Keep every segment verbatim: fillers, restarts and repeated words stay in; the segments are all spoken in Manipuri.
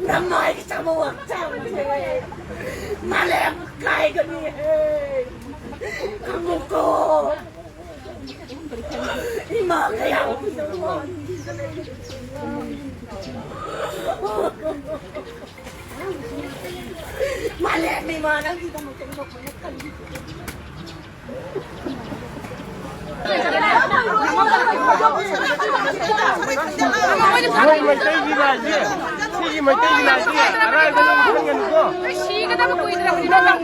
ꯅꯃꯥꯏꯒꯤ ꯆꯥꯕ ꯋꯥ ꯆꯥꯕꯁꯦ ꯃꯥꯂꯦꯝ ꯀꯥꯏꯒꯅꯤꯍꯦ꯫ ꯈꯪꯉꯨꯀꯣ꯫ ꯏꯃꯥ ꯀꯌꯥ ꯃꯥꯂꯦꯝ ꯏꯃꯥ ꯅꯪꯒꯤꯗꯃꯛꯇ ꯏꯃꯥ ꯈꯣꯏꯅ ꯀꯜꯂꯤ꯫ ꯃꯣꯏ ꯃꯩꯇꯩꯒꯤ ꯂꯥꯏꯁꯦ, ꯁꯤꯒꯤ ꯃꯩꯇꯩꯒꯤ ꯂꯥꯏꯁꯦ ꯑꯔꯥꯏꯕ ꯅꯪ ꯈꯪꯒꯅꯤꯀꯣ꯫ ꯁꯤꯒꯗꯕ ꯀꯨꯏꯗ꯭ꯔꯕꯅꯤꯅ ꯅꯪ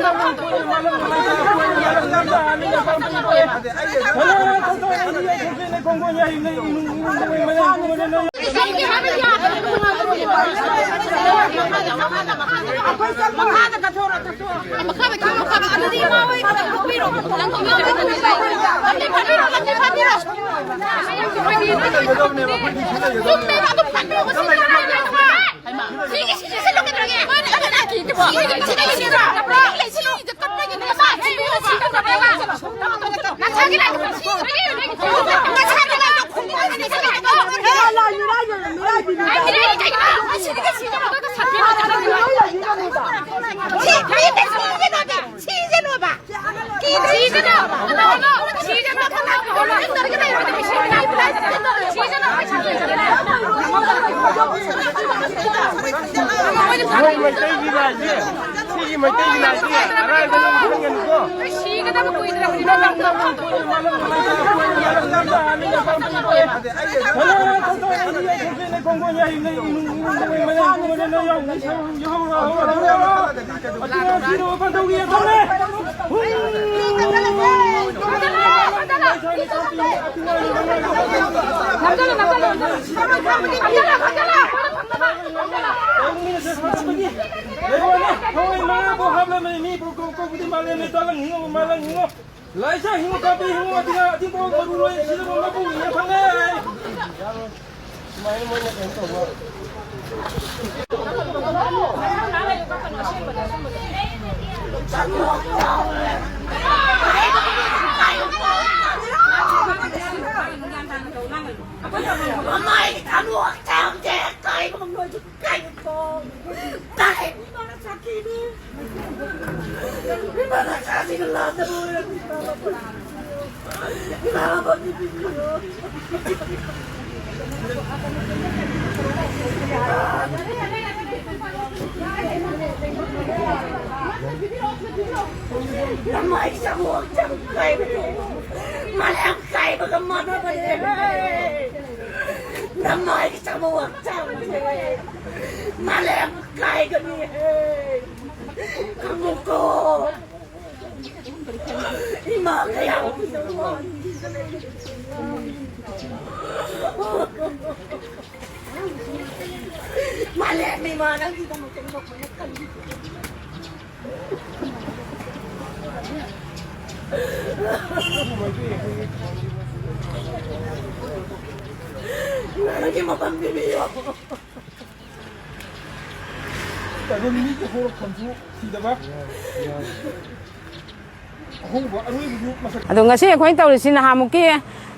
ꯅꯪꯒꯤ ꯍꯥꯏꯕ ꯌꯥꯗꯕ ꯃꯈꯥꯗ ꯀꯠꯊꯣꯔꯛꯑꯣ꯫ ꯃꯈꯥꯗ ꯀꯤꯌꯣ, ꯃꯈꯥꯗ꯫ ꯑꯗꯨꯗꯤ ꯏꯃꯥ ꯍꯣꯏ ꯈꯔ ꯐꯝꯕꯤꯔꯣ꯫ ꯅꯪ ꯐꯝꯕꯤꯔꯣ, ꯂꯝꯕꯤ ꯐꯝꯕꯤꯔꯣ, ꯂꯝꯕꯤ ꯐꯝꯕꯤꯔꯣ꯫ ꯆꯨꯝꯃꯦꯕ, ꯑꯗꯨꯝ ꯐꯝꯕꯤꯔꯣ, ꯁꯤꯗꯤ ꯀꯅꯥꯒꯤ ꯍꯥꯏꯅꯣ? ꯁꯤꯒꯤ, ꯁꯤꯒꯤ ꯁꯤꯜꯂꯨꯒꯗ꯭ꯔꯒꯦ? ꯁꯤꯒꯤ, ꯁꯤꯒꯤ ꯁꯤꯜꯂꯨꯒꯗ꯭ꯔꯒꯦ? ꯁꯤꯒꯤ ꯀꯠꯄꯒꯤꯅꯦ, ꯃꯁꯥ ꯁꯤꯒꯤ ꯁꯤꯜꯂꯨꯒꯗ꯭ꯔꯒꯦ? ꯅꯁꯥꯒꯤ ꯂꯥꯏꯗꯣ ꯈꯨꯝꯃꯨ꯫ ꯅꯁꯥꯒꯤ ꯂꯥꯏꯗꯣ ꯈꯨꯝꯃꯨ꯫ ꯅꯁꯥꯒꯤ ꯂꯥꯏꯗꯣ ꯈꯨꯝꯃꯨ꯫ ꯃꯤꯔꯥꯏꯅꯤ ꯀꯩꯅꯣ? ꯁꯤꯒꯤ, ꯁꯤꯒꯤ ꯁꯤꯜꯂꯨꯒꯗ꯭ꯔꯒꯦ? ꯁꯤ, ꯁꯤ, ꯁꯤꯒꯅꯣꯕ꯫ ꯁꯤꯒꯅꯣꯕ꯫ ꯁꯤꯒꯅꯣ꯫ ꯁꯤꯒꯅꯣ꯫ ꯃꯣꯏ ꯃꯩꯇꯩꯒꯤ ꯂꯥꯏꯁꯦ, ꯁꯤꯒꯤ ꯃꯩꯇꯩꯒꯤ ꯂꯥꯏꯁꯦ ꯑꯔꯥꯏꯕ ꯅꯪ ꯈꯪꯒꯅꯤꯀꯣ꯫ ꯁꯤꯒꯗꯕ ꯀꯨꯏꯗ꯭ꯔꯕꯅꯤꯅ ꯅꯪ ꯂꯥꯏꯁꯥ ꯍꯤꯡꯉꯣ, ꯀꯥꯞꯄꯤ ꯍꯤꯡꯉꯣ, ꯃꯥꯂꯪ ꯍꯤꯡꯉꯣ꯫ ꯂꯥꯏꯁꯥ ꯍꯤꯡꯉꯣ, ꯀꯥꯞꯄꯤ ꯍꯤꯡꯉꯣ, ꯑꯗꯨꯅ ꯑꯇꯤꯡꯕ ꯃꯔꯨ ꯂꯣꯏ ꯁꯤꯖꯕ ꯃꯄꯨ ꯍꯤꯡꯉꯣ ꯐꯪꯉꯦ꯫ ꯁꯨꯃꯥꯏꯅ ꯃꯣꯏꯅ ꯀꯩꯅꯣ ꯇꯧꯕ꯫ ꯃꯃꯥꯏ ꯊꯥꯗꯣꯛ ꯏꯃꯥ ꯅꯆꯥꯁꯤꯡꯒ ꯂꯥꯟꯗꯕ ꯑꯣꯏꯔꯝꯃꯤ, ꯏꯃꯥ ꯃꯐꯝꯗ ꯄꯤꯕꯤꯌꯨ꯫ ꯅꯃꯥꯏ ꯆꯥꯃꯨꯛ ꯆꯥꯃꯨꯛ ꯀꯥꯏꯕꯗꯣ, ꯃꯥꯂꯦꯝ ꯀꯥꯏꯕꯒ ꯃꯥꯟꯅꯕꯅꯦ꯫ ꯅꯃꯥꯏ ꯆꯥꯃꯨꯛ ꯆꯥꯃꯨꯛ ꯃꯥꯂꯦꯝ ꯀꯥꯏꯒꯅꯤ꯫ ꯈꯪꯉꯨꯀꯣ꯫ ꯏꯃꯥ ꯀꯌꯥ ꯃꯥꯂꯦꯝ ꯏꯃꯥ ꯅꯪꯒꯤꯗꯃꯛꯇ ꯏꯃꯥ ꯑꯩꯈꯣꯏꯅ ꯀꯜꯂꯤ꯫ ꯅꯪꯒꯤ ꯃꯐꯝ ꯄꯤꯕꯤꯌꯣ꯫ ꯑꯗꯨ ꯃꯤꯒꯤ ꯍꯧꯔꯛꯐꯝꯁꯨ ꯊꯤꯗꯕ꯫ ꯑꯍꯧꯕ ꯑꯔꯣꯏꯕꯁꯨ ꯃꯁꯛ ꯑꯗꯣ ꯉꯁꯤ ꯑꯩꯈꯣꯏꯅ ꯇꯧꯔꯤꯁꯤ ꯅꯍꯥꯟꯃꯨꯛꯀꯤ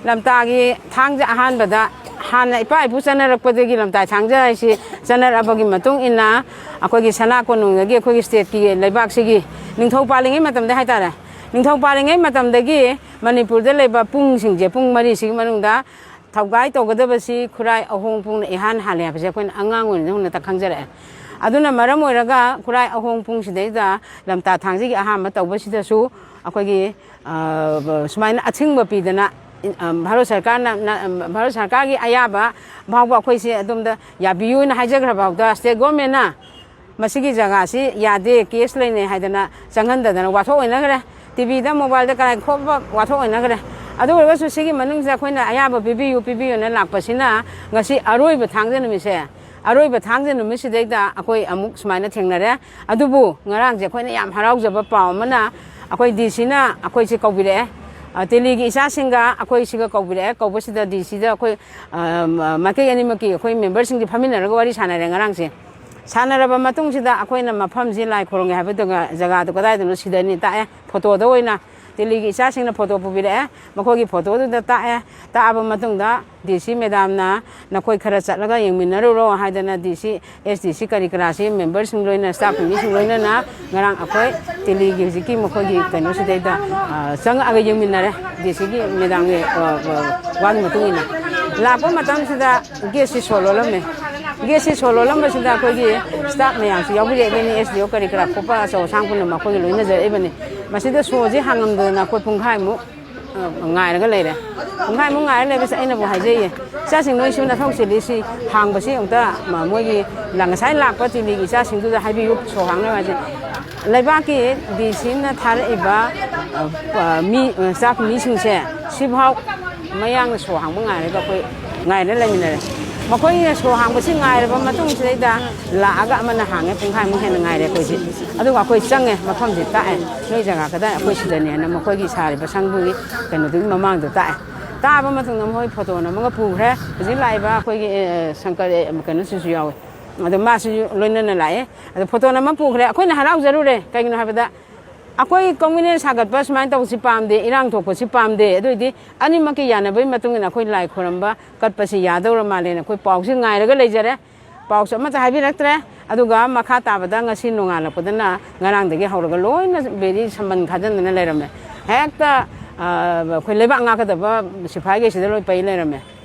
ꯂꯝꯇꯥꯒꯤ ꯊꯥꯡꯖ ꯑꯍꯥꯟꯕꯗ ꯍꯥꯟꯅ ꯏꯄꯥ ꯏꯄꯨ ꯆꯠꯅꯔꯛꯄꯗꯒꯤ ꯂꯝꯇꯥ ꯊꯥꯡꯖ ꯍꯥꯏꯁꯤ ꯆꯠꯅꯔꯛꯑꯕꯒꯤ ꯃꯇꯨꯡ ꯏꯟꯅ ꯑꯩꯈꯣꯏꯒꯤ ꯁꯅꯥ ꯀꯣꯅꯨꯡꯗꯒꯤ ꯑꯩꯈꯣꯏꯒꯤ ꯁ꯭ꯇꯦꯠꯀꯤ ꯂꯩꯕꯥꯛꯁꯤꯒꯤ ꯅꯤꯡꯊꯧ ꯄꯥꯜꯂꯤꯉꯩ ꯃꯇꯝꯗ ꯍꯥꯏꯇꯥꯔꯦ, ꯅꯤꯡꯊꯧ ꯄꯥꯜꯂꯤꯉꯩ ꯃꯇꯝꯗꯒꯤ ꯃꯅꯤꯄꯨꯔꯗ ꯂꯩꯕ ꯄꯨꯡꯁꯤꯡꯁꯦ, ꯄꯨꯡ ꯃꯔꯤꯁꯤꯒꯤ ꯃꯅꯨꯡꯗ ꯊꯧꯒꯥꯏ ꯇꯧꯒꯗꯕꯁꯤ ꯈꯨꯔꯥꯏ ꯑꯍꯣꯡ ꯄꯨꯡꯅ ꯏꯍꯥꯟ ꯍꯥꯜꯂꯦ ꯍꯥꯏꯕꯁꯦ ꯑꯩꯈꯣꯏꯅ ꯑꯉꯥꯡ ꯑꯣꯏꯔꯤꯉꯩꯗ ꯍꯧꯅ ꯈꯪꯖꯔꯛꯑꯦ꯫ ꯑꯗꯨꯅ ꯃꯔꯝ ꯑꯣꯏꯔꯒ ꯈꯨꯔꯥꯏ ꯑꯍꯣꯡ ꯄꯨꯡꯁꯤꯗꯩꯗ ꯂꯝꯇꯥ ꯊꯥꯡꯖꯒꯤ ꯑꯍꯥꯟꯕ ꯇꯧꯕꯁꯤꯗꯁꯨ ꯑꯩꯈꯣꯏꯒꯤ, ꯑ, ꯁꯨꯃꯥꯏꯅ ꯑꯊꯤꯡꯕ ꯄꯤꯗꯅ, ꯑ, ꯚꯥꯔꯠ ꯁꯔꯀꯥꯔꯅ, ꯅ-, ꯚꯥꯔꯠ ꯁꯔꯀꯥꯔꯒꯤ ꯑꯌꯥꯕ ꯐꯥꯎꯕ ꯑꯩꯈꯣꯏꯁꯦ ꯑꯗꯣꯝꯗ ꯌꯥꯕꯤꯌꯨꯅ ꯍꯥꯏꯖꯈ꯭ꯔ ꯐꯥꯎꯗ ꯁ꯭ꯇꯦꯠ ꯒꯣꯔꯃꯦꯟꯅ ꯃꯁꯤꯒꯤ ꯖꯒꯥꯁꯤ ꯌꯥꯗꯦ, ꯀꯦꯁ ꯂꯩꯅꯩ ꯍꯥꯏꯗꯅ ꯆꯪꯍꯟꯗꯗꯅ ꯋꯥꯊꯣꯛ ꯑꯣꯏꯅꯈ꯭ꯔꯦ꯫ ꯇꯤ ꯚꯤꯗ, ꯃꯣꯕꯥꯏꯜꯗ ꯀꯔꯥꯏ ꯈꯣꯞꯄ ꯋꯥꯊꯣꯛ ꯑꯣꯏꯅꯈ꯭ꯔꯦ꯫ ꯑꯗꯨ ꯑꯣꯏꯔꯒꯁꯨ ꯁꯤꯒꯤ ꯃꯅꯨꯡꯁꯤꯗ ꯑꯩꯈꯣꯏꯅ ꯑꯌꯥꯕ ꯄꯤꯕꯤꯌꯨ, ꯄꯤꯕꯤꯌꯨꯅ ꯂꯥꯛꯄꯁꯤꯅ ꯉꯁꯤ ꯑꯔꯣꯏꯕ ꯊꯥꯡꯖ ꯅꯨꯃꯤꯠꯁꯦ, ꯑꯔꯣꯏꯕ ꯊꯥꯡꯖ ꯅꯨꯃꯤꯠꯁꯤꯗꯩꯗ ꯑꯩꯈꯣꯏ ꯑꯃꯨꯛ ꯁꯨꯃꯥꯏꯅ ꯊꯦꯡꯅꯔꯦ꯫ ꯑꯗꯨꯕꯨ ꯉꯔꯥꯡꯁꯦ ꯑꯩꯈꯣꯏꯅ ꯌꯥꯝ ꯍꯔꯥꯎꯖꯕ ꯄꯥꯎ ꯑꯃꯅ, ꯑꯩꯈꯣꯏ ꯗꯤ ꯁꯤꯅ ꯑꯩꯈꯣꯏꯁꯦ ꯀꯧꯕꯤꯔꯛꯑꯦ꯫ ꯑ, ꯗꯦꯜꯂꯤꯒꯤ ꯏꯆꯥꯁꯤꯡꯒ ꯑꯩꯈꯣꯏꯁꯤꯒ ꯀꯧꯕꯤꯔꯛꯑꯦ꯫ ꯀꯧꯕꯁꯤꯗ ꯗꯤ ꯁꯤꯗ ꯑꯩꯈꯣꯏ, ꯑ, ꯃ-, ꯃꯥꯏꯀꯩ ꯑꯅꯤꯃꯛꯀꯤ ꯑꯩꯈꯣꯏ ꯃꯦꯝꯕꯔꯁꯤꯡꯁꯦ ꯐꯝꯃꯤꯟꯅꯔꯒ ꯋꯥꯔꯤ ꯁꯥꯟꯅꯔꯦ ꯉꯔꯥꯡꯁꯦ꯫ ꯁꯥꯟꯅꯔꯕ ꯃꯇꯨꯡꯁꯤꯗ ꯑꯩꯈꯣꯏꯅ ꯃꯐꯝꯁꯤ ꯂꯥꯏ ꯈꯨꯔꯨꯝꯒꯦ ꯍꯥꯏꯕ ꯖꯒꯥ-, ꯖꯒꯥꯗꯣ ꯀꯗꯥꯏꯗꯅꯣ ꯁꯤꯗꯅꯤ ꯇꯥꯛꯑꯦ꯫ ꯐꯣꯇꯣꯗ ꯑꯣꯏꯅ ꯇꯤꯂꯤꯒꯤ ꯏꯆꯥꯁꯤꯡꯅ ꯐꯣꯇꯣ ꯄꯨꯕꯤꯔꯛꯑꯦ꯫ ꯃꯈꯣꯏꯒꯤ ꯐꯣꯇꯣꯗꯨꯗ ꯇꯥꯛꯑꯦ꯫ ꯇꯥꯛꯑꯕ ꯃꯇꯨꯡꯗ ꯗꯤ ꯁꯤ ꯃꯦꯗꯥꯝꯅ ꯅꯈꯣꯏ ꯈꯔ ꯆꯠꯂꯒ ꯌꯦꯡꯃꯤꯟꯅꯔꯨꯔꯣ ꯍꯥꯏꯗꯅ ꯗꯤ ꯁꯤ, ꯑꯦꯁ ꯗꯤ ꯁꯤ ꯀꯔꯤ ꯀꯔꯥꯁꯤ ꯃꯦꯝꯕꯔꯁꯤꯡ ꯂꯣꯏꯅ, ꯁ꯭ꯇꯥꯐꯀꯤ ꯃꯤꯁꯤꯡ ꯂꯣꯏꯅꯅ ꯉꯔꯥꯡ ꯑꯩꯈꯣꯏ ꯇꯤꯂꯤꯒꯤ ꯍꯧꯖꯤꯛꯀꯤ ꯃꯈꯣꯏꯒꯤ ꯀꯩꯅꯣꯁꯤꯗꯩꯗ, ꯑ, ꯆꯪꯉꯛꯑꯒ ꯌꯦꯡꯃꯤꯟꯅꯔꯦ꯫ ꯗꯤ ꯁꯤꯒꯤ ꯃꯦꯗꯥꯝꯒꯤ, ꯑ, ꯑ, ꯋꯥꯒꯤ ꯃꯇꯨꯡ ꯏꯟꯅ ꯂꯥꯛꯄ ꯃꯇꯝꯁꯤꯗ ꯒꯦꯠꯁꯤ ꯁꯣ ꯂꯣꯜꯂꯝꯃꯦ꯫ ꯒꯦꯠꯁꯤ ꯁꯣ ꯂꯣꯜꯂꯝꯕꯁꯤꯗ ꯑꯩꯈꯣꯏꯒꯤ ꯁ꯭ꯇꯥꯐ ꯃꯌꯥꯝꯁꯨ ꯌꯥꯎꯕꯤꯔꯛꯏꯕꯅꯤ, ꯑꯦꯁ ꯗꯤ ꯑꯣ ꯀꯔꯤ ꯀꯔꯥ ꯈꯣꯠꯄ ꯑꯆꯧ ꯑꯁꯥꯡ ꯄꯨꯝꯅꯃꯛ ꯑꯩꯈꯣꯏꯒ ꯂꯣꯏꯅꯖꯔꯛꯏꯕꯅꯤ꯫ ꯃꯁꯤꯗ ꯁꯣꯁꯤ ꯍꯥꯡꯉꯝꯗꯗꯅ ꯑꯩꯈꯣꯏ ꯄꯨꯡꯈꯥꯏꯃꯨꯛ, ꯑ, ꯉꯥꯏꯔꯒ ꯂꯩꯔꯦ꯫ ꯄꯨꯡꯈꯥꯏꯃꯨꯛ ꯉꯥꯏꯔ ꯂꯩꯕꯁꯦ ꯑꯩꯅꯕꯨ ꯍꯥꯏꯖꯩꯌꯦ, "ꯏꯆꯥꯁꯤꯡ ꯅꯣꯏꯁꯨ ꯅꯊꯧ ꯆꯤꯜꯂꯤꯁꯤ ꯍꯥꯡꯕꯁꯤ ꯑꯃꯨꯛꯇ ꯃ-, ꯃꯣꯏꯒꯤ ꯂ-, ꯉꯁꯥꯏ ꯂꯥꯛꯄ ꯇꯤꯂꯤꯒꯤ ꯏꯆꯥꯁꯤꯡꯗꯨꯗ ꯍꯥꯏꯕꯤꯌꯨ ꯁꯣ ꯍꯥꯡꯅꯕ" ꯍꯥꯏꯁꯦ꯫ ꯂꯩꯕꯥꯛꯀꯤ ꯗꯤ ꯁꯤꯅ ꯊꯥꯔꯛꯏꯕ, ꯑ, ꯑ, ꯃꯤ, ꯑ, ꯁ꯭ꯇꯥꯐ ꯃꯤꯁꯤꯡꯁꯦ ꯁꯤꯐꯥꯎ ꯃꯌꯥꯡꯅ ꯁꯣ ꯍꯥꯡꯕ ꯉꯥꯏꯔꯒ ꯑꯩꯈꯣꯏ ꯉꯥꯏꯔ ꯂꯩꯃꯤꯟꯅꯔꯦ꯫ ꯃꯈꯣꯏꯅ ꯁꯣ ꯍꯥꯡꯕꯁꯤ ꯉꯥꯏꯔꯕ ꯃꯇꯨꯡꯁꯤꯗꯩꯗ ꯂꯥꯛꯑꯒ ꯑꯃꯅ ꯍꯥꯡꯉꯦ, ꯄꯨꯡꯈꯥꯏꯃꯨꯛ ꯍꯦꯟꯅ ꯉꯥꯏꯔꯦ ꯑꯩꯈꯣꯏꯁꯦ꯫ ꯑꯗꯨꯒ ꯑꯩꯈꯣꯏ ꯆꯪꯉꯦ, ꯃꯐꯝꯁꯦ ꯇꯥꯛꯑꯦ, "ꯅꯣꯏ ꯖꯒꯥ ꯀꯗꯥꯏ?" "ꯑꯩꯈꯣꯏ ꯁꯤꯗꯅꯦꯅ" ꯃꯈꯣꯏꯒꯤ ꯁꯥꯔꯤꯕ ꯁꯪꯗꯨꯒꯤ ꯀꯩꯅꯣꯗꯨꯒꯤ ꯃꯃꯥꯡꯗ ꯇꯥꯛꯑꯦ꯫ ꯇꯥꯛꯑꯕ ꯃꯇꯨꯡꯗ ꯃꯈꯣꯏ ꯐꯣꯇꯣ ꯅꯝꯃꯒ ꯄꯨꯈ꯭ꯔꯦ꯫ ꯍꯧꯖꯤꯛ ꯂꯥꯛꯏꯕ ꯑꯩꯈꯣꯏꯒꯤ, ꯑꯦ, ꯁꯪꯀꯔ, ꯑꯦ, ꯀꯩꯅꯣꯁꯤꯁꯨ ꯌꯥꯎꯋꯦ꯫ ꯑꯗꯣ ꯃꯥꯁꯨ ꯂꯣꯏꯅꯅ ꯂꯥꯛꯑꯦ꯫ ꯑꯗꯣ ꯐꯣꯇꯣ ꯅꯝꯃ ꯄꯨꯈ꯭ꯔꯦ꯫ ꯑꯩꯈꯣꯏꯅ ꯍꯔꯥꯎꯖꯔꯨꯔꯦ꯫ ꯀꯩꯒꯤꯅꯣ ꯍꯥꯏꯕꯗ ꯑꯩꯈꯣꯏ ꯀꯣꯃꯨꯅꯦꯜ ꯁꯥꯒꯠꯄ ꯁꯨꯃꯥꯏꯅ ꯇꯧꯕꯁꯤ ꯄꯥꯝꯗꯦ, ꯏꯔꯥꯡ ꯊꯣꯛꯄꯁꯤ ꯄꯥꯝꯗꯦ꯫ ꯑꯗꯨ ꯑꯣꯏꯗꯤ ꯑꯅꯤꯃꯛꯀꯤ ꯌꯥꯅꯕꯒꯤ ꯃꯇꯨꯡ ꯏꯟꯅ ꯑꯩꯈꯣꯏ ꯂꯥꯏ ꯈꯣꯏꯔꯝꯕ ꯀꯠꯄꯁꯤ ꯌꯥꯗꯧꯔ ꯃꯥꯜꯂꯦꯅ ꯑꯩꯈꯣꯏ ꯄꯥꯎꯁꯤ ꯉꯥꯏꯔꯒ ꯂꯩꯖꯔꯦ꯫ ꯄꯥꯎꯁꯨ ꯑꯃꯠꯇ ꯍꯥꯏꯕꯤꯔꯛꯇ꯭ꯔꯦ꯫ ꯑꯗꯨꯒ ꯃꯈꯥ ꯇꯥꯕꯗ ꯉꯁꯤ ꯅꯣꯡꯉꯥꯜꯂꯛꯄꯗꯅ ꯉꯔꯥꯡꯗꯒꯤ ꯍꯧꯔꯒ ꯂꯣꯏꯅ ꯕꯦꯔꯤ ꯁꯝꯕꯟ ꯈꯥꯖꯤꯟꯗꯅ ꯂꯩꯔꯝꯃꯦ꯫ ꯍꯦꯛꯇ, ꯑ, ꯑꯩꯈꯣꯏ ꯂꯩꯕꯥꯛ ꯉꯥꯛꯀꯗꯕ ꯁꯤꯐꯥꯏꯈꯩꯁꯤꯗ ꯂꯣꯏ ꯄꯩ ꯂꯩꯔꯝꯃꯦ꯫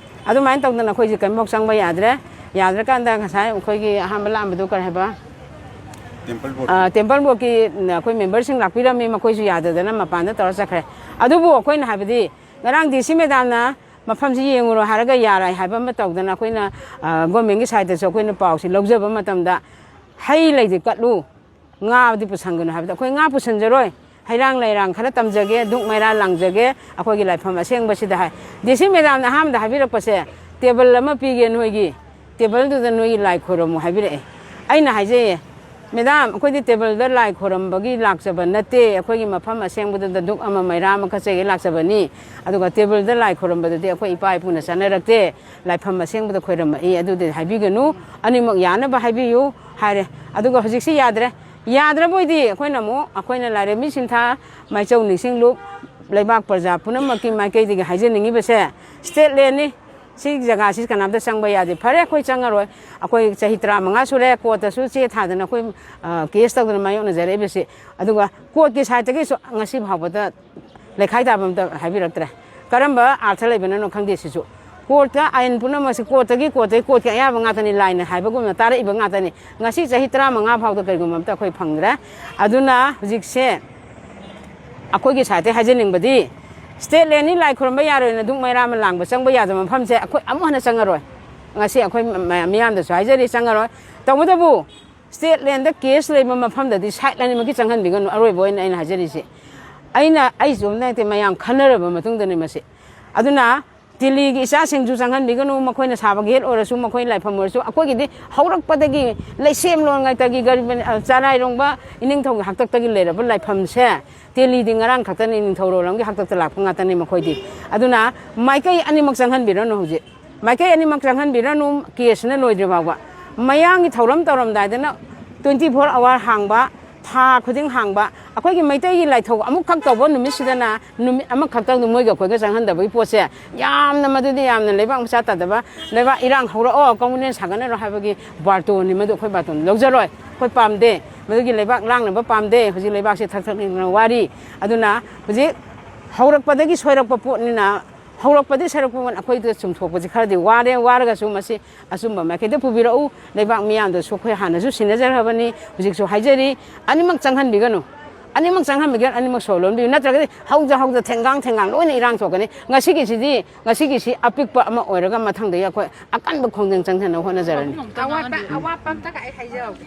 ꯑꯗꯨꯃꯥꯏꯅ ꯇꯧꯗꯅ ꯑꯩꯈꯣꯏꯁꯦ ꯀꯔꯤꯝꯐꯥꯎ ꯆꯪꯕ ꯌꯥꯗ꯭ꯔꯦ꯫ ꯌꯥꯗ꯭ꯔꯀꯥꯟꯗ ꯉꯁꯥꯏ ꯑꯩꯈꯣꯏꯒꯤ ꯑꯍꯥꯟꯕ ꯂꯥꯛꯑꯝꯕꯗꯣ ꯀꯔꯤ ꯍꯥꯏꯕ? ꯇꯦꯝꯄꯜ ꯕꯣꯔꯗ꯫ ꯑ, ꯇꯦꯝꯄꯜ ꯕꯣꯔꯗꯀꯤ, ꯎꯝ, ꯑꯩꯈꯣꯏ ꯃꯦꯝꯕꯔꯁꯤꯡ ꯂꯥꯛꯄꯤꯔꯝꯃꯤ, ꯃꯈꯣꯏꯁꯨ ꯌꯥꯗꯗꯅ ꯃꯄꯥꯟꯗ ꯇꯧꯔ ꯆꯠꯈ꯭ꯔꯦ꯫ ꯑꯗꯨꯕꯨ ꯑꯩꯈꯣꯏꯅ ꯍꯥꯏꯕꯗꯤ ꯉꯔꯥꯡ ꯗꯤ ꯁꯤ ꯃꯦꯗꯥꯝꯅ ꯃꯐꯝꯁꯤ ꯌꯦꯡꯉꯨꯔꯣ ꯍꯥꯏꯔꯒ ꯌꯥꯔꯣꯏ ꯍꯥꯏꯕ ꯑꯃ ꯇꯧꯗꯅ ꯑꯩꯈꯣꯏꯅ, ꯑ, ꯒꯣꯔꯃꯦꯟꯒꯤ ꯁꯥꯏꯠꯇꯁꯨ ꯑꯩꯈꯣꯏꯅ ꯄꯥꯎꯁꯤ ꯂꯧꯖꯕ ꯃꯇꯝꯗ ꯍꯩ ꯂꯩꯗꯤ ꯀꯠꯂꯨ, ꯉꯥꯗꯤ ꯄꯨꯁꯟꯒꯅꯨ ꯍꯥꯏꯕꯗ ꯑꯩꯈꯣꯏ ꯉꯥ ꯄꯨꯁꯟꯖꯔꯣꯏ, ꯍꯩꯔꯥꯡ ꯂꯩꯔꯥꯡ ꯈꯔ ꯇꯝꯖꯒꯦ, ꯙꯨꯛ ꯃꯩꯔꯥ ꯂꯥꯡꯖꯒꯦ ꯑꯩꯈꯣꯏꯒꯤ ꯂꯥꯏꯐꯝ ꯑꯁꯦꯡꯕꯁꯤꯗ ꯍꯥꯏ꯫ ꯗꯤ ꯁꯤ ꯃꯦꯗꯥꯝꯅ ꯑꯍꯥꯟꯕꯗ ꯍꯥꯏꯕꯤꯔꯛꯄꯁꯦ, "ꯇꯦꯕꯜ ꯑꯃ ꯄꯤꯒꯦ ꯅꯣꯏꯒꯤ, ꯇꯦꯕꯜꯗꯨꯗ ꯅꯣꯏꯒꯤ ꯂꯥꯏ ꯈꯣꯏꯔꯝꯃꯨ" ꯍꯥꯏꯕꯤꯔꯛꯑꯦ꯫ ꯑꯩꯅ ꯍꯥꯏꯖꯩꯌꯦ, "ꯃꯦꯗꯥꯝ, ꯑꯩꯈꯣꯏꯗꯤ ꯇꯦꯕꯜꯗ ꯂꯥꯏ ꯈꯣꯏꯔꯝꯕꯒꯤ ꯂꯥꯛꯆꯕ ꯅꯠꯇꯦ, ꯑꯩꯈꯣꯏꯒꯤ ꯃꯐꯝ ꯑꯁꯦꯡꯕꯗꯨꯗ ꯙꯨꯛ ꯑꯃ ꯃꯩꯔꯥ ꯑꯃ ꯀꯠꯆꯒꯦ ꯂꯥꯛꯆꯕꯅꯤ, ꯑꯗꯨꯒ ꯇꯦꯕꯜꯗ ꯂꯥꯏ ꯈꯣꯏꯔꯝꯕꯗꯨꯗꯤ ꯑꯩꯈꯣꯏ ꯏꯄꯥ ꯏꯄꯨꯅ ꯆꯠꯅꯔꯛꯇꯦ, ꯂꯥꯏꯐꯝ ꯑꯁꯦꯡꯕꯗ ꯈꯣꯏꯔꯝꯃꯛꯏ, ꯑꯗꯨꯗꯤ ꯍꯥꯏꯕꯤꯒꯅꯨ, ꯑꯅꯤꯃꯛ ꯌꯥꯅꯕ ꯍꯥꯏꯕꯤꯌꯨ" ꯍꯥꯏꯔꯦ꯫ ꯑꯗꯨꯒ ꯍꯧꯖꯤꯛꯁꯤ ꯌꯥꯗ꯭ꯔꯦ꯫ ꯌꯥꯗ꯭ꯔꯕ ꯑꯣꯏꯗꯤ ꯑꯩꯈꯣꯏꯅ ꯑꯃꯨꯛ, ꯑꯩꯈꯣꯏꯅ ꯂꯥꯏꯔꯦꯝꯕꯤ ꯁꯤꯟꯊꯥ, ꯃꯥꯏꯆꯧ ꯅꯤꯡꯁꯤꯡꯂꯨꯞ, ꯂꯩꯕꯥꯛ ꯄ꯭ꯔꯖꯥ ꯄꯨꯝꯅꯃꯛꯀꯤ ꯃꯥꯏꯀꯩꯗꯒꯤ ꯍꯥꯏꯖꯅꯤꯡꯉꯤꯕꯁꯦ, ꯁ꯭ꯇꯦꯠ ꯂꯦꯟꯅꯤ, ꯁꯤ ꯖꯒꯥꯁꯤ ꯀꯅꯥꯝꯇ ꯆꯪꯕ ꯌꯥꯗꯦ꯫ ꯐꯔꯦ, ꯑꯩꯈꯣꯏ ꯆꯪꯉꯔꯣꯏ꯫ ꯑꯩꯈꯣꯏ ꯆꯍꯤ ꯇꯔꯥꯃꯉꯥ ꯁꯨꯔꯦ ꯀꯣꯔꯠꯇꯁꯨ ꯆꯦ ꯊꯥꯗꯅ ꯑꯩꯈꯣꯏ, ꯑ, ꯀꯦꯁ ꯇꯧꯗꯅ ꯃꯥꯌꯣꯛꯅꯖꯔꯛꯏꯕꯁꯤ꯫ ꯑꯗꯨꯒ ꯀꯣꯔꯠꯀꯤ ꯁꯥꯏꯠꯇꯒꯤꯁꯨ ꯉꯁꯤ ꯐꯥꯎꯕꯗ ꯂꯩꯈꯥꯏ ꯇꯥꯕ ꯑꯝꯇ ꯍꯥꯏꯕꯤꯔꯛꯇ꯭ꯔꯦ꯫ ꯀꯔꯝꯕ ꯑꯥꯔꯊ ꯂꯩꯕꯅꯅꯣ ꯈꯪꯗꯦ ꯁꯤꯁꯨ꯫ ꯀꯣꯔꯠꯇ ꯑꯥꯏꯟ ꯄꯨꯝꯅꯃꯛꯁꯤ ꯀꯣꯔꯠꯇꯒꯤ, ꯀꯣꯔꯠꯇꯒꯤ, ꯀꯣꯔꯠꯀꯤ ꯑꯌꯥꯕ ꯉꯥꯛꯇꯅꯤ, ꯂꯥꯏꯅ ꯍꯥꯏꯕꯒꯨꯝꯅ ꯇꯥꯔꯛꯏꯕ ꯉꯥꯛꯇꯅꯤ꯫ ꯉꯁꯤ ꯆꯍꯤ ꯇꯔꯥꯃꯉꯥ ꯐꯥꯎꯗ ꯀꯔꯤꯒꯨꯝꯕ ꯑꯝꯇ ꯑꯩꯈꯣꯏ ꯐꯪꯗ꯭ꯔꯦ꯫ ꯑꯗꯨꯅ ꯍꯧꯖꯤꯛꯁꯦ ꯑꯩꯈꯣꯏꯒꯤ ꯁꯥꯏꯠꯇꯒꯤ ꯍꯥꯏꯖꯅꯤꯡꯕꯗꯤ, ꯁ꯭ꯇꯦꯠ ꯂꯦꯟꯅꯤ, ꯂꯥꯏ ꯈꯨꯔꯨꯝꯕ ꯌꯥꯔꯣꯏꯅ ꯙꯨꯛ ꯃꯩꯔꯥ ꯑꯃ ꯂꯥꯡꯕ ꯆꯪꯕ ꯌꯥꯗꯕ ꯃꯐꯝꯁꯦ ꯑꯩꯈꯣꯏ ꯑꯃꯨꯛ ꯍꯟꯅ ꯆꯪꯉꯔꯣꯏ꯫ ꯉꯁꯤ ꯑꯩꯈꯣꯏ ꯃ-, ꯃ-, ꯃꯤꯌꯥꯝꯗꯁꯨ ꯍꯥꯏꯖꯔꯤ, ꯆꯪꯉꯔꯣꯏ꯫ ꯇꯧꯕꯇꯕꯨ ꯁ꯭ꯇꯦꯠ ꯂꯦꯟꯗ ꯀꯦꯁ ꯂꯩꯕ ꯃꯐꯝꯗꯗꯤ ꯁꯥꯏꯠ ꯑꯅꯤꯃꯛꯀꯤ ꯆꯪꯍꯟꯕꯤꯒꯅꯨ, ꯑꯔꯣꯏꯕ ꯑꯣꯏꯅ ꯑꯩꯅ ꯍꯥꯏꯖꯔꯤꯁꯦ꯫ ꯑꯩꯅ, ꯑꯩꯁꯨ ꯅꯠꯇꯦ, ꯃꯌꯥꯝ ꯈꯟꯅꯔꯕ ꯃꯇꯨꯡꯗꯅꯤ ꯃꯁꯤ꯫ ꯑꯗꯨꯅ ꯇꯤꯂꯤꯒꯤ ꯏꯆꯥꯁꯤꯡꯁꯨ ꯆꯪꯍꯟꯕꯤꯒꯅꯨ, ꯃꯈꯣꯏꯅ ꯁꯥꯕ ꯒꯦꯠ ꯑꯣꯏꯔꯁꯨ, ꯃꯈꯣꯏ ꯂꯥꯏꯐꯝ ꯑꯣꯏꯔꯁꯨ, ꯑꯩꯈꯣꯏꯒꯤꯗꯤ ꯍꯧꯔꯛꯄꯗꯒꯤ ꯂꯩꯁꯦꯝ ꯂꯣꯟꯉꯩꯗꯒꯤ ꯒꯔꯤꯕ-, ꯑ, ꯆꯔꯥꯏꯔꯣꯡꯕ ꯏꯅꯤꯡꯊꯧꯒꯤ ꯍꯥꯛꯇꯛꯇꯒꯤ ꯂꯩꯔꯕ ꯂꯥꯏꯐꯝꯁꯦ, ꯇꯦꯂꯤꯗꯤ ꯉꯔꯥꯡ ꯈꯛꯇꯅꯤ, ꯅꯤꯡꯊꯧ ꯂꯣꯂꯝꯒꯤ ꯍꯥꯛꯇꯛꯇ ꯂꯥꯛꯄ ꯉꯥꯛꯇꯅꯤ ꯃꯈꯣꯏꯗꯤ꯫ ꯑꯗꯨꯅ ꯃꯥꯏꯀꯩ ꯑꯅꯤꯃꯛ ꯆꯪꯍꯟꯕꯤꯔꯅꯨ ꯍꯧꯖꯤꯛ꯫ ꯃꯥꯏꯀꯩ ꯑꯅꯤꯃꯛ ꯆꯪꯍꯟꯕꯤꯔꯅꯨ, ꯀꯦꯁꯁꯤꯅ ꯂꯣꯏꯗ꯭ꯔꯤ ꯐꯥꯎꯕ꯫ ꯃꯌꯥꯝꯒꯤ ꯊꯧꯔꯝ ꯇꯧꯔꯝꯗꯥꯏꯗꯅ twenty four hour ꯍꯥꯡꯕ, ꯊꯥ ꯈꯨꯗꯤꯡ ꯍꯥꯡꯕ, ꯑꯩꯈꯣꯏꯒꯤ ꯃꯩꯇꯩꯒꯤ ꯂꯥꯏꯊꯧ ꯑꯃꯨꯛꯈꯛ ꯇꯧꯕ ꯅꯨꯃꯤꯠꯁꯤꯗꯅ ꯅꯨꯃꯤꯠ ꯑꯃꯈꯛꯇꯪꯗ ꯃꯣꯏꯒ ꯑꯩꯈꯣꯏꯒ ꯆꯪꯍꯟꯗꯕꯒꯤ ꯄꯣꯠꯁꯦ, ꯌꯥꯝꯅ ꯃꯗꯨꯗꯤ ꯌꯥꯝꯅ ꯂꯩꯕꯥꯛ ꯃꯆꯥ ꯇꯥꯗꯕ, ꯂꯩꯕꯥꯛ ꯏꯔꯥꯡ ꯍꯧꯔꯛꯑꯣ, ꯀꯣꯡꯒ꯭ꯔꯦꯁ ꯁꯥꯒꯠꯅꯔꯣ ꯍꯥꯏꯕꯒꯤ ꯕꯥꯔꯇꯣꯟꯅꯤ ꯃꯗꯨ꯫ ꯑꯩꯈꯣꯏ ꯕꯥꯔꯇꯣꯟ ꯂꯧꯖꯔꯣꯏ, ꯑꯩꯈꯣꯏ ꯄꯥꯝꯗꯦ꯫ ꯃꯗꯨꯒꯤ ꯂꯩꯕꯥꯛ ꯂꯥꯡꯅꯕ ꯄꯥꯝꯗꯦ꯫ ꯍꯧꯖꯤꯛ ꯂꯩꯕꯥꯛꯁꯦ ꯊꯛ ꯊꯛ ꯅꯤꯛꯅ ꯋꯥꯔꯤ꯫ ꯑꯗꯨꯅ ꯍꯧꯖꯤꯛ ꯍꯧꯔꯛꯄꯗꯒꯤ ꯁꯣꯏꯔꯛꯄ ꯄꯣꯠꯅꯤꯅ, ꯍꯧꯔꯛꯄꯗꯤ ꯁꯔꯛꯄ ꯑꯩꯈꯣꯏꯗ ꯆꯨꯝꯊꯣꯛꯄꯁꯤ ꯈꯔꯗꯤ ꯋꯥꯔꯦ꯫ ꯋꯥꯔꯒꯁꯨ ꯃꯁꯤ ꯑꯆꯨꯝꯕ ꯃꯥꯏꯀꯩꯗ ꯄꯨꯕꯤꯔꯛꯎ꯫ ꯂꯩꯕꯥꯛ ꯃꯤꯌꯥꯝꯗꯁꯨ ꯑꯩꯈꯣꯏ ꯍꯥꯟꯅꯁꯨ ꯁꯤꯟꯅꯖꯔꯕꯅꯤ, ꯍꯧꯖꯤꯛꯁꯨ ꯍꯥꯏꯖꯔꯤ, ꯑꯅꯤꯃꯛ ꯆꯪꯍꯟꯕꯤꯒꯅꯨ, ꯑꯅꯤꯃꯛ ꯆꯪꯍꯟꯕꯤꯒꯅꯨ, ꯑꯅꯤꯃꯛ ꯁꯣꯔ ꯂꯣꯟꯕꯤꯌꯨ꯫ ꯅꯠꯇ꯭ꯔꯒꯗꯤ ꯍꯧꯗ ꯍꯧꯗ, ꯊꯦꯡꯒꯥꯡ ꯊꯦꯡꯒꯥꯡ ꯂꯣꯏꯅ ꯏꯔꯥꯡ ꯊꯣꯛꯀꯅꯤ꯫ ꯉꯁꯤꯒꯤꯁꯤꯗꯤ, ꯉꯁꯤꯒꯤꯁꯤ ꯑꯄꯤꯛꯄ ꯑꯃ ꯑꯣꯏꯔꯒ ꯃꯊꯪꯗꯒꯤ ꯑꯩꯈꯣꯏ ꯑꯀꯟꯕ ꯈꯣꯡꯖꯪ ꯆꯪꯊꯅꯕ ꯍꯣꯠꯅꯖꯔꯅꯤ꯫ ꯑꯋꯥꯠꯄ, ꯑꯋꯥꯠꯄ ꯑꯝꯇꯒ ꯑꯩ ꯍꯥꯏꯖꯍꯧꯒꯦ꯫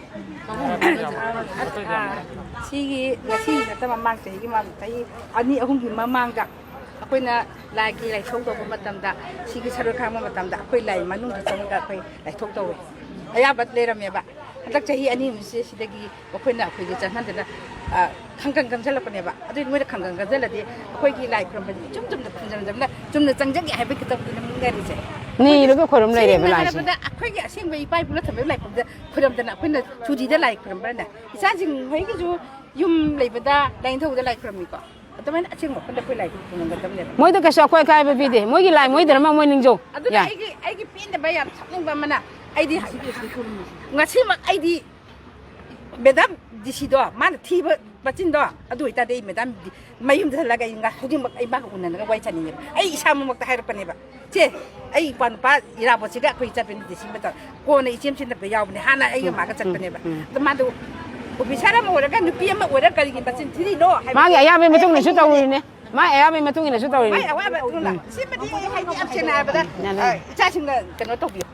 ꯑꯥ, ꯁꯤꯒꯤ ꯉꯁꯤ ꯅꯠꯇꯕ ꯃꯃꯥꯡ ꯆꯍꯤꯒꯤ ꯃꯃꯥꯡ, ꯆꯍꯤ ꯑꯅꯤ ꯑꯍꯨꯝꯒꯤ ꯃꯃꯥꯡꯗ ꯑꯩꯈꯣꯏꯅ ꯂꯥꯏꯒꯤ ꯂꯥꯏꯊꯧ ꯇꯧꯕ ꯃꯇꯝꯗ, ꯁꯤꯒꯤ ꯁꯔꯣꯏ ꯈꯥꯡꯕ ꯃꯇꯝꯗ ꯑꯩꯈꯣꯏ ꯂꯥꯏ ꯃꯅꯨꯡꯗ ꯆꯪꯉꯒ ꯑꯩꯈꯣꯏ ꯂꯥꯏꯊꯧ ꯇꯧꯋꯦ꯫ ꯑꯌꯥꯕ ꯂꯩꯔꯝꯃꯦꯕ꯫ ꯍꯟꯗꯛ ꯆꯍꯤ ꯑꯅꯤ ꯑꯍꯨꯝꯁꯤ ꯁꯤꯗꯒꯤ ꯃꯈꯣꯏꯅ ꯑꯩꯈꯣꯏꯁꯦ ꯆꯪꯍꯟꯗꯅ, ꯑ, ꯈꯪꯒꯪ ꯀꯪꯁꯜꯂꯛꯄꯅꯦꯕ꯫ ꯑꯗꯨꯏ ꯃꯣꯏꯅ ꯈꯪꯒꯪ ꯀꯪꯁꯜꯂꯗꯤ ꯑꯩꯈꯣꯏꯒꯤ ꯂꯥꯏ ꯈꯨꯔꯝꯕꯗꯤ ꯏꯆꯨꯝ ꯆꯨꯝꯅ ꯈꯨꯔꯨꯝꯖꯔꯝꯖꯕꯅ ꯆꯨꯝꯅ ꯆꯪꯖꯒꯦ ꯍꯥꯏꯕꯒꯤ ꯈꯛꯇꯕꯨꯗꯤ ꯅꯤꯡꯅꯔꯤꯁꯦ꯫ ꯅꯤꯔꯒ ꯈꯣꯏꯔꯝ ꯂꯩꯔꯦꯕ ꯁꯦꯡꯅ ꯂꯥꯏꯁꯦ꯫ ꯍꯥꯏꯔꯕꯗ ꯑꯩꯈꯣꯏꯒꯤ ꯑꯁꯦꯡꯕ ꯏꯄꯥ ꯏꯄꯨꯅ ꯊꯝꯕꯤꯕ ꯂꯥꯏꯐꯝꯁꯦ ꯈꯨꯔꯝꯗꯅ ꯑꯩꯈꯣꯏꯅ ꯆꯨꯔꯤꯗ ꯂꯥꯏ ꯈꯨꯔꯝꯕ꯭ꯔꯅꯦ? ꯏꯆꯥꯁꯤꯡ ꯍꯣꯏꯒꯤꯁꯨ ꯌꯨꯝ ꯂꯩꯕꯗ ꯂꯥꯏꯅꯤꯡꯊꯧꯗ ꯂꯥꯏ ꯈꯨꯔꯝꯃꯤꯀꯣ꯫ ꯑꯗꯨꯃꯥꯏꯅ ꯑꯁꯦꯡꯕ ꯋꯥꯈꯜꯗ ꯑꯩꯈꯣꯏ ꯂꯥꯏ ꯈꯨꯔꯝꯒꯗꯕꯅꯦꯕ꯫ ꯃꯣꯏꯗ ꯀꯩꯁꯨ ꯑꯀꯣꯏ ꯑꯀꯥꯏꯕ ꯄꯤꯗꯦ, ꯃꯣꯏꯒꯤ ꯂꯥꯏ ꯃꯣꯏ ꯙꯔꯃ ꯃꯣꯏ ꯅꯤꯡꯖꯧ꯫ ꯑꯗꯨꯅ ꯌꯥꯏ꯫ ꯑꯩꯒꯤ ꯑꯩꯒꯤ ꯄꯦꯟꯗꯕ ꯌꯥꯝ ꯁꯥꯎꯅꯤꯡꯕ ꯑꯃꯅ, ꯑꯩꯗꯤ ꯉꯁꯤꯃꯛ ꯑꯩꯗꯤ ꯃꯦꯗꯥꯝ ꯗꯤ ꯁꯤꯗꯣ ꯃꯥꯅ ꯊꯤꯕ ꯃꯆꯤꯟꯗꯣ, ꯑꯗꯨ ꯑꯣꯏꯇꯥꯔꯗꯤ ꯑꯩ ꯃꯦꯗꯥꯝ ꯗꯤ-, ꯃꯌꯨꯝꯗ ꯆꯠꯂꯒ ꯑꯩ ꯉꯥ-, ꯍꯧꯖꯤꯛꯃꯛ ꯑꯩ ꯃꯥꯒ ꯎꯅꯔꯒ ꯋꯥꯔꯤ ꯁꯥꯅꯤꯡꯉꯦꯕ꯫ ꯑꯩ ꯏꯁꯥꯃꯛꯃꯛꯇ ꯍꯥꯏꯔꯛꯄꯅꯦꯕ, "ꯆꯦ, ꯑꯩ ꯏꯄꯥ ꯅꯨꯄꯥ ꯏꯔꯥꯕꯣꯠꯁꯤꯒ ꯑꯩꯈꯣꯏ ꯆꯠꯄꯅꯤ ꯗꯤ ꯁꯤ ꯃꯇꯝ, ꯀꯣꯟꯅ ꯏꯆꯦꯝ ꯁꯤꯟꯅꯕ ꯌꯥꯎꯕꯅꯦ, ꯍꯥꯟꯅ ꯑꯩꯒ ꯃꯥꯒ ꯆꯠꯄꯅꯦꯕ"꯫ ꯑꯗꯣ ꯃꯥꯗꯣ ꯑꯣꯐꯤꯁꯥꯔ ꯑꯃ ꯑꯣꯏꯔꯒ ꯅꯨꯄꯤ ꯑꯃ ꯑꯣꯏꯔꯒ ꯀꯔꯤꯒꯤ ꯃꯆꯤꯟ ꯊꯤꯔꯤꯅꯣ ꯍꯥꯏꯕ꯫ ꯃꯥꯒꯤ ꯑꯌꯥꯝꯕꯒꯤ ꯃꯇꯨꯡ ꯏꯟꯅꯁꯨ ꯇꯧꯔꯤꯅꯦ꯫ ꯃꯥꯒꯤ ꯑꯌꯥꯝꯕꯒꯤ ꯃꯇꯨꯡ ꯏꯟꯅꯁꯨ ꯇꯧꯔꯤꯅꯦ꯫ ꯃꯥꯏ ꯑꯋꯥꯕ ꯑꯗꯨꯅ ꯁꯤꯃꯗꯤ ꯑꯩ ꯍꯥꯏꯗꯤ ꯌꯥꯝ ꯁꯦꯡꯅ ꯍꯥꯏꯔꯕꯗ, ꯎꯝ꯫ ꯑ, ꯏꯆꯥꯁꯤꯡꯅ ꯀꯩꯅꯣ ꯇꯧꯕꯤꯌꯨ꯫